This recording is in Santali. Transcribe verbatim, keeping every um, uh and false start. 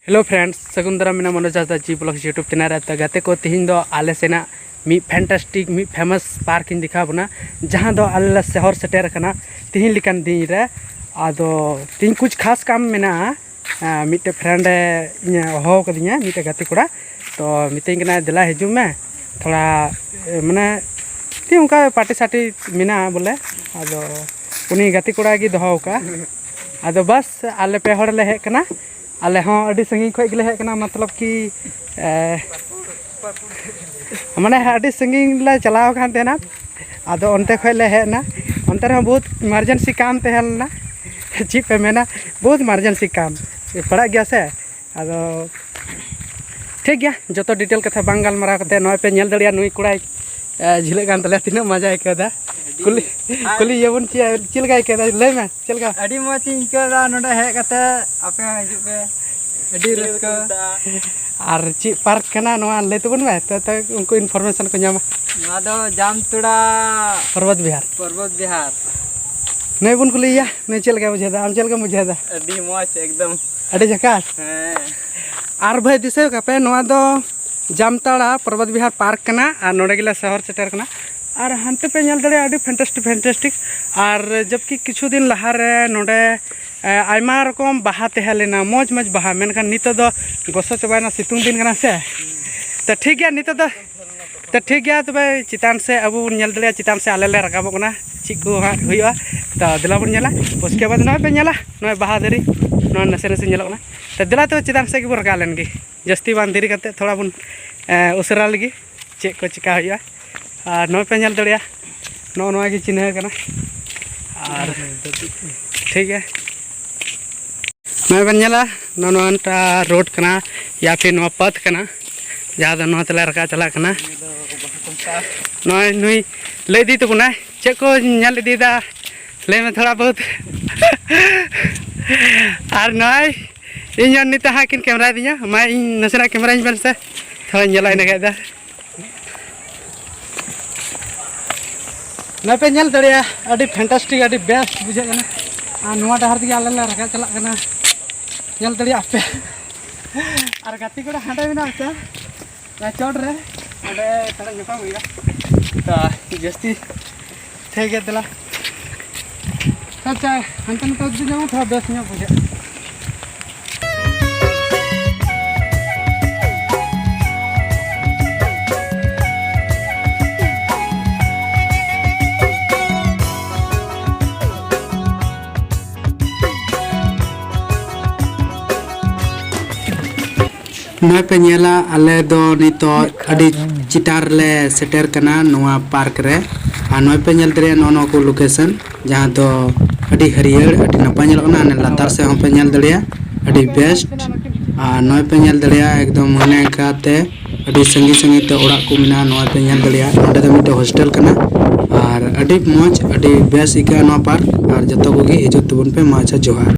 Hello friends, ᱥᱟᱹᱜᱩᱱ ᱫᱟᱨᱟᱢ ᱢᱮᱱᱟᱜᱼᱟ ᱢᱚᱱᱳᱡᱽ ᱦᱟᱸᱥᱫᱟ ᱡᱤ ᱵᱞᱚᱜᱥ YouTube ᱪᱮᱱᱮᱞ ᱨᱮ᱾ ᱛᱚ ᱜᱟᱛᱮ ᱠᱚ, ᱛᱤᱦᱤᱧ ᱫᱚ ᱟᱞᱮ ᱥᱮᱱᱟᱜ ᱢᱤᱫ ᱯᱷᱮᱱᱴᱟᱥᱴᱤᱠ, ᱢᱤᱫ ᱯᱷᱮᱢᱟᱥ ᱯᱟᱨᱠ ᱤᱧ ᱫᱮᱠᱷᱟᱣ ᱵᱚᱱᱟ, ᱡᱟᱦᱟᱸ ᱫᱚ ᱟᱞᱮ ᱞᱮ ᱥᱚᱦᱚᱨ ᱥᱮᱴᱮᱨ ᱟᱠᱟᱱᱟ ᱛᱤᱦᱤᱧ ᱞᱮᱠᱟᱱ ᱫᱤᱱ ᱨᱮ᱾ ᱟᱫᱚ ᱛᱤᱦᱤᱧ ᱠᱩᱪ ᱠᱷᱟᱥ ᱠᱟᱢ ᱢᱮᱱᱟᱜᱼᱟ᱾ ᱟᱸ, ᱢᱤᱫᱴᱮᱡ ᱯᱷᱨᱮᱱᱰ ᱮ ᱤᱧᱮ ᱦᱚᱦᱚ ᱠᱟᱫᱤᱧᱟ, ᱢᱤᱫᱴᱮᱡ ᱜᱟᱛᱮ ᱠᱚᱲᱟ᱾ ᱛᱚ ᱢᱤᱛᱟᱹᱧ ᱠᱟᱱᱟ, "ᱫᱮᱞᱟ ᱦᱤᱡᱩᱜ ᱢᱮ, ᱛᱷᱚᱲᱟ, ᱮ, ᱢᱟᱱᱮ ᱪᱮᱫ ᱚᱱᱠᱟ ᱯᱟᱨᱴᱤ ᱥᱟᱨᱴᱤ ᱢᱮᱱᱟᱜᱼᱟ ᱵᱚᱞᱮ᱾" ᱟᱫᱚ ᱩᱱᱤ ᱜᱟᱛᱮ ᱠᱚᱲᱟ ᱜᱮ ᱫᱚᱦᱚ ᱟᱠᱟᱫᱼᱟ᱾ ᱟᱫᱚ ᱵᱟᱥ, ᱟᱞᱮ ᱯᱮ ᱦᱚᱲ ᱞᱮ ᱦᱮᱡ ᱠᱟᱱᱟ᱾ ᱟᱞᱮ ᱦᱚᱸ ᱟᱹᱰᱤ ᱥᱟᱺᱜᱤᱧ ᱠᱷᱚᱡ ᱜᱮᱞᱮ ᱦᱮᱡ ᱠᱟᱱᱟ, ᱢᱚᱛᱞᱚᱵ ᱠᱤ, ᱮ, ᱢᱟᱱᱮ ᱟᱹᱰᱤ ᱥᱟᱺᱜᱤᱧ ᱞᱮ ᱪᱟᱞᱟᱣ ᱟᱠᱟᱱ ᱛᱟᱦᱮᱱᱟ᱾ ᱟᱫᱚ ᱚᱱᱛᱮ ᱠᱷᱚᱡ ᱞᱮ ᱦᱮᱡ ᱮᱱᱟ᱾ ᱚᱱᱛᱮ ᱨᱮᱦᱚᱸ ᱵᱚᱦᱩᱛ ᱤᱢᱟᱨᱡᱮᱱᱥᱤ ᱠᱟᱢ ᱛᱟᱦᱮᱸ ᱞᱮᱱᱟ᱾ ᱪᱮᱫ ᱯᱮ ᱢᱮᱱᱟ, ᱵᱚᱦᱩᱛ ᱤᱢᱟᱨᱡᱮᱱᱥᱤ ᱠᱟᱢ ᱯᱟᱲᱟᱜ ᱜᱮᱭᱟ ᱥᱮ᱾ ᱟᱫᱚ ᱴᱷᱤᱠ ᱜᱮᱭᱟ, ᱡᱚᱛᱚ ᱰᱤᱴᱮᱞ ᱠᱟᱛᱷᱟ ᱵᱟᱝ ᱜᱟᱞᱢᱟᱨᱟᱣ ᱠᱟᱛᱮ, ᱱᱚᱜᱼᱚᱭ ᱯᱮ ᱧᱮᱞ ᱫᱟᱲᱮᱭᱟᱜᱼᱟ, ᱱᱩᱭ ᱠᱚᱲᱟᱭ, ᱮ, ᱡᱷᱤᱞᱟᱹᱜ ᱠᱟᱱ ᱛᱟᱞᱮᱭᱟ, ᱛᱤᱱᱟᱹᱜ ᱢᱚᱡᱟᱭ ᱟᱹᱭᱠᱟᱹᱣ ᱮᱫᱟ᱾ ᱠᱩᱞᱤ, ᱠᱩᱞᱤ ᱤᱭᱟᱹ ᱵᱚᱱ ᱪᱮᱫ, ᱪᱮᱫ ᱞᱮᱠᱟᱭ ᱟᱹᱭᱠᱟᱹᱣ ᱮᱫᱟ? ᱞᱟᱹᱭ ᱢᱮ, ᱪᱮᱫ ᱞᱮᱠᱟ? ᱟᱹᱰᱤ ᱢᱚᱡᱽ ᱤᱧ ᱟᱹᱭᱠᱟᱹᱣ ᱮᱫᱟ ᱱᱚᱰᱮ ᱦᱮᱡ ᱠᱟᱛᱮ᱾ ᱟᱯᱮ ᱦᱚᱸ ᱦᱤᱡᱩᱜ ᱯᱮ, ᱟᱹᱰᱤ ᱨᱟᱹᱥᱠᱟᱹ᱾ ᱟᱨ ᱪᱮᱫ ᱯᱟᱨᱠ ᱠᱟᱱᱟ ᱱᱚᱣᱟ, ᱞᱟᱹᱭ ᱛᱟᱵᱚᱱ ᱢᱮ, ᱛᱚ, ᱛᱚ ᱩᱱᱠᱩ ᱤᱱᱯᱷᱚᱨᱢᱮᱥᱚᱱ ᱠᱚ ᱧᱟᱢᱟ᱾ ᱱᱚᱣᱟ ᱫᱚ ᱡᱟᱢᱛᱚᱲᱟ ᱯᱚᱨᱵᱚᱛ ᱵᱤᱦᱟᱨ᱾ ᱯᱚᱨᱵᱚᱛ ᱵᱤᱦᱟᱨ᱾ ᱱᱩᱭ ᱵᱚᱱ ᱠᱩᱞᱤᱭᱮᱭᱟ, ᱱᱩᱭ ᱪᱮᱫ ᱞᱮᱠᱟᱭ ᱵᱩᱡᱷᱟᱹᱣ ᱮᱫᱟ? ᱟᱢ ᱪᱮᱫ ᱞᱮᱠᱟᱢ ᱵᱩᱡᱷᱟᱹᱣ ᱮᱫᱟ? ᱟᱹᱰᱤ ᱢᱚᱡᱽ ᱮᱠᱫᱚᱢ᱾ ᱟᱹᱰᱤ ᱡᱷᱟᱠᱟᱥ᱾ ᱦᱮᱸ᱾ ᱟᱨ ᱵᱷᱟᱹᱭ, ᱫᱤᱥᱟᱹ ᱠᱟᱜ ᱯᱮ, ᱱᱚᱣᱟ ᱫᱚ ᱡᱟᱢᱛᱟᱲᱟ ᱯᱚᱨᱵᱚᱛ ᱵᱤᱦᱟᱨ ᱯᱟᱨᱠ ᱠᱟᱱᱟ ᱟᱨ ᱱᱚᱰᱮ ᱜᱮᱞᱮ ᱥᱚᱦᱚᱨ ᱥᱮᱴᱮᱨ ᱠᱟᱱᱟ᱾ ᱟᱨ ᱦᱟᱱᱛᱮ ᱯᱮ ᱧᱮᱞ ᱫᱟᱲᱮᱭᱟᱜᱼᱟ, ᱟᱹᱰᱤ ᱯᱷᱮᱱᱴᱟᱥᱴᱤᱠ, ᱯᱷᱮᱱᱴᱟᱥᱴᱤᱠ᱾ ᱟᱨ ᱡᱚᱵᱠᱤ ᱠᱤᱪᱷᱩ ᱫᱤᱱ ᱞᱟᱦᱟᱨᱮ ᱱᱚᱰᱮ, ᱮ, ᱟᱭᱢᱟ ᱨᱚᱠᱚᱢ ᱵᱟᱦᱟ ᱛᱟᱦᱮᱸ ᱞᱮᱱᱟ, ᱢᱚᱡᱽ ᱢᱚᱡᱽ ᱵᱟᱦᱟ, ᱢᱮᱱᱠᱷᱟᱱ ᱱᱤᱛᱚᱜ ᱫᱚ ᱜᱚᱥᱚ ᱪᱟᱵᱟᱭᱮᱱᱟ, ᱥᱤᱛᱩᱝ ᱫᱤᱱ ᱠᱟᱱᱟ ᱥᱮ᱾ ᱛᱚ ᱴᱷᱤᱠ ᱜᱮᱭᱟ, ᱱᱤᱛᱚᱜ ᱫᱚ, ᱛᱚ ᱴᱷᱤᱠ ᱜᱮᱭᱟ, ᱛᱚᱵᱮ ᱪᱮᱛᱟᱱ ᱥᱮᱫ ᱟᱵᱚ ᱵᱚᱱ ᱧᱮᱞ ᱫᱟᱲᱮᱭᱟᱜᱼᱟ, ᱪᱮᱛᱟᱱ ᱥᱮᱫ ᱟᱞᱮ ᱞᱮ ᱨᱟᱠᱟᱵᱚᱜ ᱠᱟᱱᱟ, ᱪᱮᱫ ᱠᱚ ᱦᱟᱸᱜ ᱦᱩᱭᱩᱜᱼᱟ᱾ ᱛᱚ ᱫᱮᱞᱟ ᱵᱚᱱ ᱧᱮᱞᱟ, ᱩᱥᱠᱮ ᱵᱟᱫᱽ ᱱᱚᱜᱼᱚᱭ ᱯᱮ ᱧᱮᱞᱟ, ᱱᱚᱜᱼᱚᱭ ᱵᱟᱦᱟ ᱫᱟᱨᱮ ᱱᱚᱣᱟ ᱱᱟᱥᱮ ᱱᱟᱥᱮ ᱧᱮᱞᱚᱜ ᱠᱟᱱᱟ᱾ ᱛᱚ ᱫᱮᱞᱟ, ᱛᱚᱵᱮ ᱪᱮᱛᱟᱱ ᱥᱮᱫ ᱜᱮᱵᱚᱱ ᱨᱟᱠᱟᱵ ᱞᱮᱱ ᱜᱮ, ᱡᱟᱹᱥᱛᱤ ᱵᱟᱝ ᱫᱮᱨᱤ ᱠᱟᱛᱮ ᱛᱷᱚᱲᱟ ᱵᱚᱱ, ᱮ, ᱩᱥᱟᱹᱨᱟ ᱞᱮᱜᱮ, ᱪᱮᱫ ᱠᱚ ᱪᱤᱠᱟ ᱦᱩᱭᱩᱜᱼᱟ᱾ ᱟᱨ ᱱᱚᱜᱼᱚᱭ ᱯᱮ ᱧᱮᱞ ᱫᱟᱲᱮᱭᱟᱜᱼᱟ, ᱱᱚᱜᱼᱚ ᱱᱚᱣᱟ ᱜᱮ ᱪᱤᱱᱦᱟᱹ ᱠᱟᱱᱟ᱾ ᱟᱨ ᱴᱷᱤᱠ ᱜᱮᱭᱟ, ᱱᱚᱜᱼᱚᱭ ᱵᱮᱱ ᱧᱮᱞᱟ, ᱱᱚᱜᱼᱚ ᱱᱚᱣᱟᱴᱟᱜ ᱨᱳᱰ ᱠᱟᱱᱟ, ᱭᱟ ᱯᱷᱤᱨ ᱱᱚᱣᱟ ᱯᱟᱛᱷ ᱠᱟᱱᱟ, ᱡᱟᱦᱟᱸ ᱫᱚ ᱱᱚᱣᱟ ᱛᱮᱞᱮ ᱨᱟᱠᱟᱵ ᱪᱟᱞᱟᱜ ᱠᱟᱱᱟ᱾ ᱱᱚᱜᱼᱚᱭ ᱱᱩᱭ ᱞᱟᱹᱭ ᱤᱫᱤ ᱛᱟᱵᱚᱱᱟᱭ, ᱪᱮᱫ ᱠᱚ ᱧᱮᱞ ᱤᱫᱤᱭᱮᱫᱟ, ᱞᱟᱹᱭ ᱢᱮ ᱛᱷᱚᱲᱟ ᱵᱚᱦᱩᱛ᱾ ᱟᱨ ᱱᱚᱜᱼᱚᱭ ᱤᱧ ᱟᱨ ᱱᱤᱛᱚᱜ ᱦᱟᱸᱜ ᱠᱤᱱ ᱠᱮᱢᱨᱟᱭᱮᱫᱤᱧᱟ, ᱢᱟ ᱤᱧ ᱱᱟᱥᱮᱱᱟᱜ ᱠᱮᱢᱨᱟᱧ ᱵᱮᱱ ᱥᱮ, ᱛᱷᱚᱲᱟᱧ ᱧᱮᱞᱟ ᱤᱱᱟᱹ ᱠᱷᱟᱡ ᱫᱚ᱾ ᱱᱚᱜᱼᱚᱭ ᱯᱮ ᱧᱮᱞ ᱫᱟᱲᱮᱭᱟᱜᱼᱟ, ᱟᱹᱰᱤ ᱯᱷᱮᱱᱴᱟᱥᱴᱤᱠ, ᱟᱹᱰᱤ ᱵᱮᱥᱴ ᱵᱩᱡᱷᱟᱹᱜ ᱠᱟᱱᱟ᱾ ᱟᱨ ᱱᱚᱣᱟ ᱰᱟᱦᱟᱨ ᱛᱮᱜᱮ ᱟᱞᱮ ᱞᱮ ᱨᱟᱠᱟᱵ ᱪᱟᱞᱟᱜ ᱠᱟᱱᱟ, ᱧᱮᱞ ᱫᱟᱲᱮᱭᱟᱜᱼᱟ ᱯᱮ᱾ ᱟᱨ ᱜᱟᱛᱮ ᱠᱚᱲᱟ ᱦᱟᱸᱰᱮ ᱢᱮᱱᱟᱜ ᱠᱚᱣᱟ, ᱚᱱᱟ ᱪᱚᱴ ᱨᱮ, ᱚᱸᱰᱮ ᱛᱷᱚᱲᱟ ᱧᱟᱯᱟᱢ ᱦᱩᱭᱩᱜᱼᱟ᱾ ᱛᱚ ᱡᱟᱹᱥᱛᱤ ᱴᱷᱤᱠ ᱜᱮᱭᱟ, ᱫᱮᱞᱟ᱾ ᱟᱪᱪᱷᱟ, ᱦᱟᱱᱛᱮ ᱱᱟᱛᱮ ᱡᱩᱫᱤ ᱧᱟᱢᱟ, ᱛᱷᱚᱲᱟ ᱵᱮᱥ ᱧᱚᱜ ᱵᱩᱡᱷᱟᱹᱜᱼᱟ᱾ ᱱᱚᱜᱼᱚᱭ ᱯᱮ ᱧᱮᱞᱟ, ᱟᱞᱮ ᱫᱚ ᱱᱤᱛᱚᱜ ᱟᱹᱰᱤ ᱪᱮᱛᱟᱱ ᱨᱮᱞᱮ ᱥᱮᱴᱮᱨ ᱠᱟᱱᱟ ᱱᱚᱣᱟ ᱯᱟᱨᱠ ᱨᱮ᱾ ᱟᱨ ᱱᱚᱜᱼᱚᱭ ᱯᱮ ᱧᱮᱞ ᱫᱟᱲᱮᱭᱟᱜᱼᱟ, ᱱᱚᱜᱼᱚ ᱱᱚᱣᱟ ᱠᱚ ᱞᱳᱠᱮᱥᱚᱱ, ᱡᱟᱦᱟᱸ ᱫᱚ ᱟᱹᱰᱤ ᱦᱟᱹᱨᱭᱟᱹᱲ, ᱟᱹᱰᱤ ᱱᱟᱯᱟᱭ ᱧᱮᱞᱚᱜ ᱠᱟᱱᱟ᱾ ᱟᱨ ᱞᱟᱛᱟᱨ ᱥᱮᱫ ᱦᱚᱸᱯᱮ ᱧᱮᱞ ᱫᱟᱲᱮᱭᱟᱜᱼᱟ, ᱟᱹᱰᱤ ᱵᱮᱥᱴ᱾ ᱟᱨ ᱱᱚᱜᱼᱚᱭ ᱯᱮ ᱧᱮᱞ ᱫᱟᱲᱮᱭᱟᱜᱼᱟ, ᱮᱠᱫᱚᱢ ᱚᱱᱮ ᱚᱱᱠᱟᱛᱮ ᱟᱹᱰᱤ ᱥᱟᱺᱜᱤᱧ ᱥᱟᱺᱜᱤᱧ ᱛᱮ ᱚᱲᱟᱜ ᱠᱚ ᱢᱮᱱᱟᱜᱼᱟ᱾ ᱱᱚᱜᱼᱚᱭ ᱯᱮ ᱧᱮᱞ ᱫᱟᱲᱮᱭᱟᱜᱼᱟ, ᱱᱚᱸᱰᱮ ᱫᱚ ᱢᱤᱫᱴᱮᱱ ᱦᱳᱥᱴᱮᱞ ᱠᱟᱱᱟ᱾ ᱟᱨ ᱟᱹᱰᱤ ᱢᱚᱡᱽ, ᱟᱹᱰᱤ ᱵᱮᱥ ᱟᱹᱭᱠᱟᱹᱜᱼᱟ ᱱᱚᱣᱟ ᱯᱟᱨᱠ᱾ ᱟᱨ ᱡᱚᱛᱚ ᱠᱚᱜᱮ ᱦᱤᱡᱩᱜ ᱛᱟᱵᱚᱱ ᱯᱮ᱾ ᱢᱟ ᱟᱪᱪᱷᱟ, ᱡᱚᱦᱟᱨ᱾